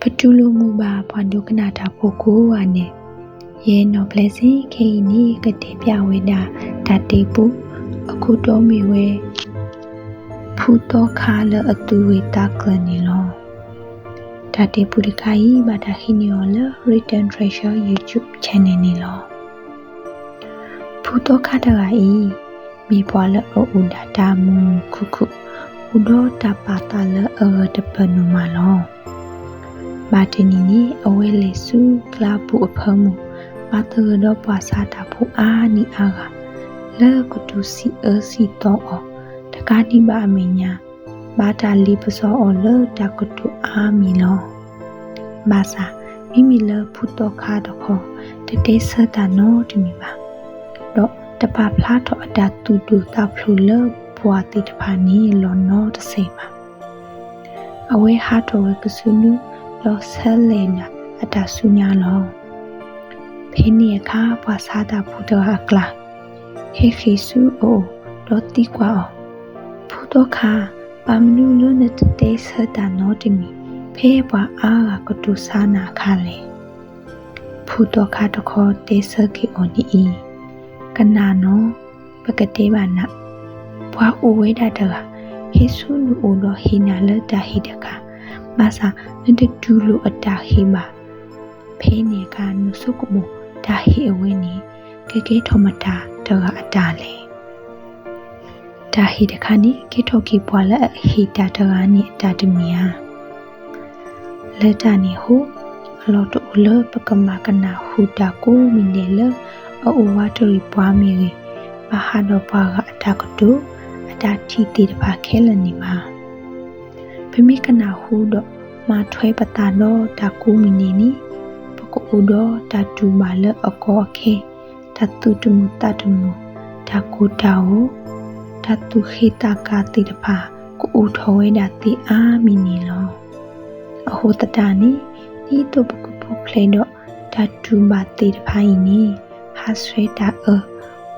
ပတူၢ်လိာ်မုာ်ဘၣ်ပှၤဒိကနၣ်တၢ်ဖိကိးဂၤဒဲး, ယဲနီၢ်ပျဲစ့ၢ် ခဲအံၤန့ၣ် ကတဲပၠးဝဲဒၣ်တၢ်တဲပူ, အခိၣ်တီမ့ၢ်ဝဲ ဖုသီခါလၢအသူၣ်ဂ့ၤသးကျၢၤန့ၣ်လီၤ. တၢ်တဲပူတခါအံၤ ဘၣ်တၢ်ဟံးန့ၢ်အီၤလၢ Written Treasure YouTube channel န့ၣ်လီၤ. ဖုသီခါတဂၤအံၤ မ့ၢ်ပှၤလၢအအိၣ်ဒၣ်တၢ်မုာ်မုာ်ခုၣ်ခုၣ်, အိၣ်ဒီးတၢ်ပာ်သးလၢအဂၢၢ်တပၢၢ်နီၢ်မးလီၤ. ဘၣ်တနံၤန့ၣ် အဝဲလဲၤဆူကျါပူၤအဖၢမုၢ်, ဘၣ်သဂၢၢ်ဒီးပှၤဆါတၢ်ဖိအါနံၣ်အါဂၤ လၢကတိၤစံးအၢစံးသီအီၤ, တကးဒံးဘၣ်အမဲာ်ညါ ဘၣ်တၢ်လ့ပစီအီၤလၢတၢ်ကတိၤအါမံၤလီၤ. ဘၣ်ဆၣ် မ့မ့ၢ်လၢဖုသီခါတခီ တတဲဆၢတၢ်နီတမံၤဘၣ်, ဒီးတပာ်ဖျါထီၣ်အတၢ်သူၣ်ဒိၣ်သးဖျိးလၢပှၤသ့ၣ်တဖၣ်န့ၣ်လီၤနီတစဲးဘၣ်. အဝဲဟးထီၣ်ဝဲကစုနွ ဒီးဆၢလဲၤဒၣ်အတၢ်ဆူညါလီၤ. ဖဲန့ၣ်အခါ ပှၤဆါတၢ်ဖိတဂၤအကျါ ဟဲဃ့ၢ်ဆူအအိၣ် ဒီးသံကွၢ်အီၤ, ဖုသီခါ, ဘၣ်မနုၤလၢနတတဲဆၢတၢ်နီတမံၤ ဖဲပှၤအါဂၤကတိၤဆါနၤအခါလဲၣ်. ဖုသီခါတခီတဲဆၢက့ၤအီၤဒ်အံၤ, ကနၣ်နီၤ, ပကတဲဘၣ်နၤ, ပှၤအိၣ်ဝဲဒၣ်တဂၤ ဟဲဆူနအိၣ်ဒီးဟ့ၣ်နၤလၢတၢ်ဟ့ၣ်တခါ, ဘၣ်ဆၣ် နတတူၢ်လိာ်အတၢ်ဟ့ၣ်ဘၣ်. ဖဲန့ၣ်အခါ နဆိကမိၣ်တၢ်ဟ့ၣ်အဝဲန့ၣ် ကကဲထီၣ်မတၤတဂၤအတၢ်လဲၣ်. တၢ်ဟ့ၣ်တခါန့ၣ် ကဲထီၣ်က့ၤပှၤလၢအဟ့ၣ်တၢ်တဂၤန့ၣ်အတၢ်တမံၤဧါ. လၢတၢ်န့ၣ်အဃိ အလီၢ်တအိၣ်လၢပကမၤကနၣ်ဟူတၢ်ကိးမံၤဒဲးလၢ အအိၣ်ဝးတရံးပှၤမ့ၢ်ဂ့ၤ, ဘၣ်ဃးဒီးပှၤဂၤအတၢ်ကတိၤ အတၢ်ထံၣ်သ့ၣ်တဖၣ်ခဲလၢာ်န့ၣ်ဘၣ်. ပမ့ၢ်ကနၣ်ဟူဒီး မၤထွဲပသးဒီးတၢ်ကိးမံၤဒဲးန့ၣ် ပကအိၣ်ဒီးတၢ်တူၢ်ဘၣ်လၢအကီအခဲ, တၢ်သူၣ်တမုာ်သးတမုာ်, တၢ်ကိၢ်တၢ်ဂီၤ, တၢ်သူၣ်ဃ့ၢ်သးကါသ့ၣ်တဖၣ် ကအိၣ်ထီၣ်ဝဲဒၣ်သ့အါမံၤန့ၣ်လီၤ. အဃိသတးန့ၣ် ဒ်သိးပကပူၤဖျဲးဒီးတၢ်တူၢ်ဘၣ်သ့ၣ်တဖၣ်အံၤန့ၣ် ဟးဆှဲးတၢ်အၢ,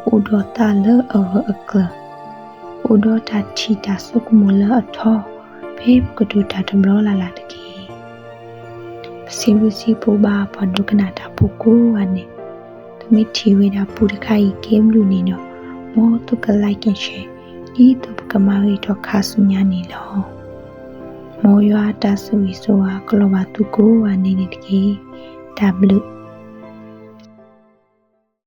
အိၣ်ဒီးသးလၢအဂၢၢ်အကျၢၤ, အိၣ်ဒီးတၢ်ထံၣ်တၢ်ဆိကမိၣ်လၢအထီ, ဖဲပကတိၤတၢ်တဘျီလၢ်လၢ်တက့ၢ်. ပစံးဘျုးစံးဖှိၣ်ဘၣ်ပှၤဒိကနၣ်တၢ်ဖိကိးဂၤဒဲး, သုမ့ၢ်ထံၣ်ဝဲဒၣ်ပူတခါအံၤကဲဘျုးန့ၣ်ဒီး မ်သုက like and share ဒ်သိးပကမၤဂ့ၤထီၣ်ခါဆူညါန့ၣ်လီၤ. မ်ယွၤအတၢ်ဆိၣ်ဂ့ၤဆိၣ်ဝါကလီၤဘၣ်သုကိးဂၤဒဲးန့ၣ်တက့ၢ်. တၢ်ဘျုး.